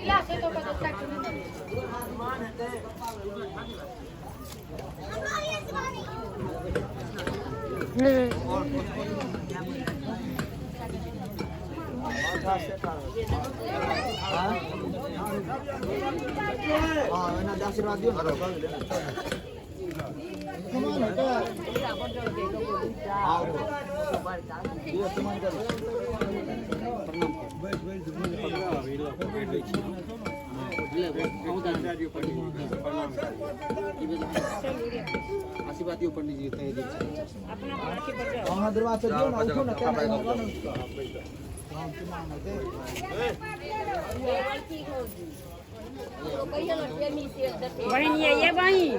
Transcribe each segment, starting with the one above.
गिलास है तो ओकर आशीर्वाद दियौ आशीर्वाद दियौ पंडित जी तहे दिल से। अहाँ दरवाजा दियौ ना, उठो ना, केना बहिन ये बहिन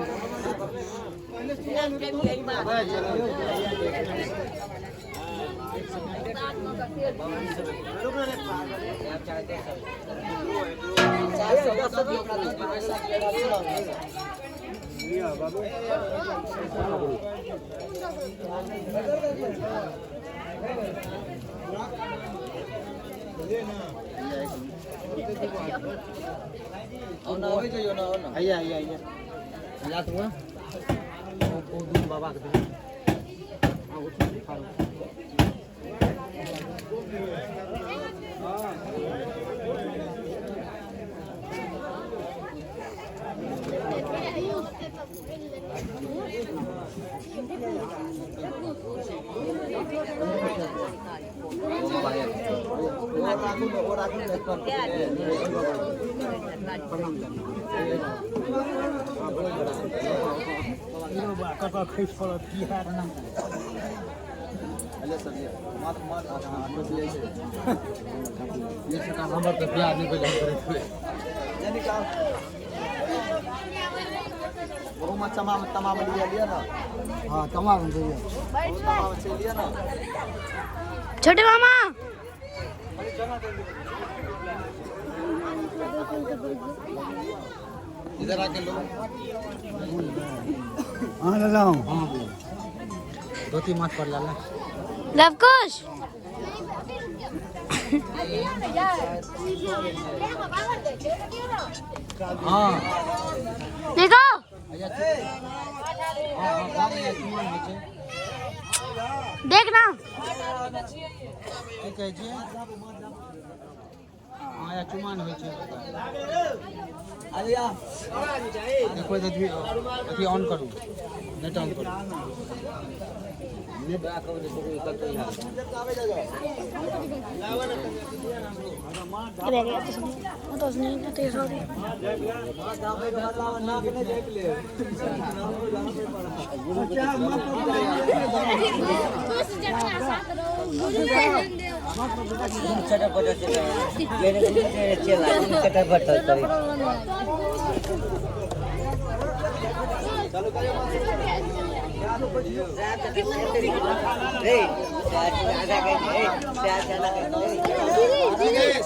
आइए आइए आइए जा तो हुआ ओ दून बाबा के दे। हाँ, उठो, उठो। ये सब काम हमर तऽ बियाह नहि भेल हम करैत हुए। बहुमा चमा तमाम लिया लिया ना। हाँ तमाम चाहिए। तमाम से लिया ना। छोटे मामा इधर आके लो। हाँ लाओ। हाँ धोती माथ पर लाला। लवकुश हाँ देखो भैया हाँ हाँ बाबा ये चुमान होइ छै। देख ना की कहै छियै? हाँ या चुमान होइ छै। देखो तऽ अथी ऑन करू, नेट ऑन करू। रह गया तो सुनिए तो सुनिए तो सॉरी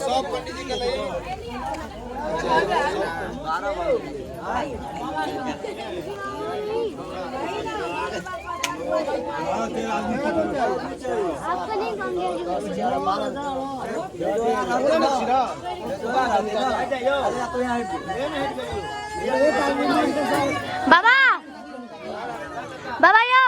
सब पंडित जी के लिए आपका नहीं काम बाबा बाबा यो